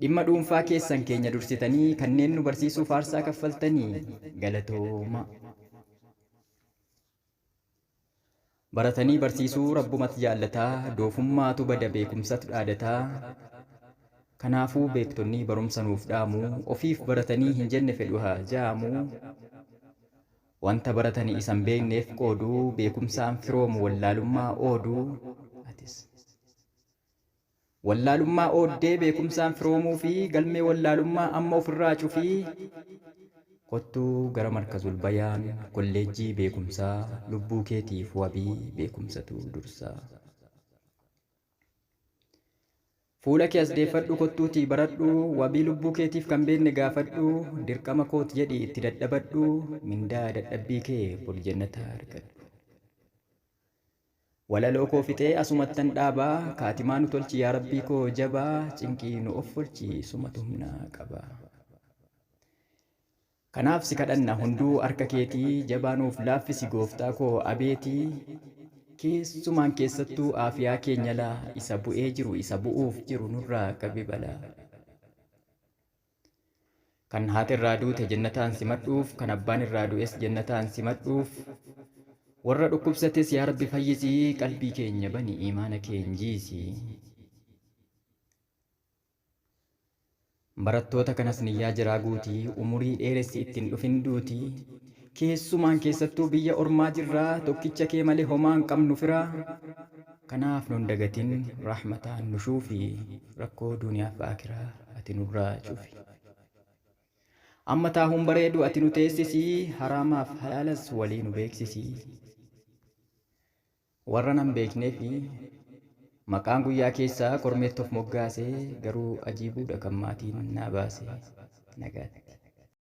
Dhimma dhuunfaa keessan keenya dursitanii kanneen nu barsiisuuf aarsaa kaffaltanii galatoomaa. Baratanii barsiisuu Rabbumatu jaallataa, doofummaatu bada beekumsatu dhaadataa. Kanaafuu beektonni barumsa nuuf dhaamu, ofiif baratanii hin jenne fedhu haa jaamu. Wanta baratani isa hin beekneef qoodu, beekumsaan firoomu wallaalummaa oodu. Atis. Wallaalummaa ooddee beekumsaan firoomuu fi galmee wallaalummaa amma ofirraa cufii kottu gara Markazul Bayaan kolleejjii beekumsaa lubbuu keetiif wabii beekumsatu dursaa. Fuula kee as deeffadhu kottuutii baradhu wabii lubbuu keetiif kan beekne gaafadhu dirqama koot jedhi itti dadhabadhu mindaa dadhabbii kee bor jannata argadhu. Walaloo koo fixee asumattan dhaaba kaatimaa nu tolchi yaa rabbii koo jabaa cinqii nu offolchi sumatu humna qaba. Kanaaf si kadhanna hunduu harka keetii jabaa nuuf laaffisi gooftaa koo abeetii keessumaan keessattuu aafiyaa keenya laa isa bu'ee jiru isa bu'uuf jiru nurraa qabi balaa. Kan haati irraa duute jennataan simadhuuf, kan abbaan irraa du'es jennataan simadhuuf. Warra dhukkubsates yaa Rabbi fayyisi, qalbii keenya bani iimaana keen jiisi. Barattoota kanas niyyaa jiraa guuti, umurii dheeressi ittiin dhufin duuti. Keessumaan keessattuu biyya ormaa jirraa, tokkicha kee malee homaa hin qabnu firaa. Kanaaf nun dagatin rahmataan nu shuufi, rakkoo duniyaaf aakiraa ati nurraa cufi. Amma taahuun bareedu ati nu teessisi, haraamaaf halaalas walii nu beeksisi. Warra nan beekneefi maqaan guyyaa keessaa kormeetti of moggaase garuu ajiibuudha kan maatiin naa baase. Nagaatti.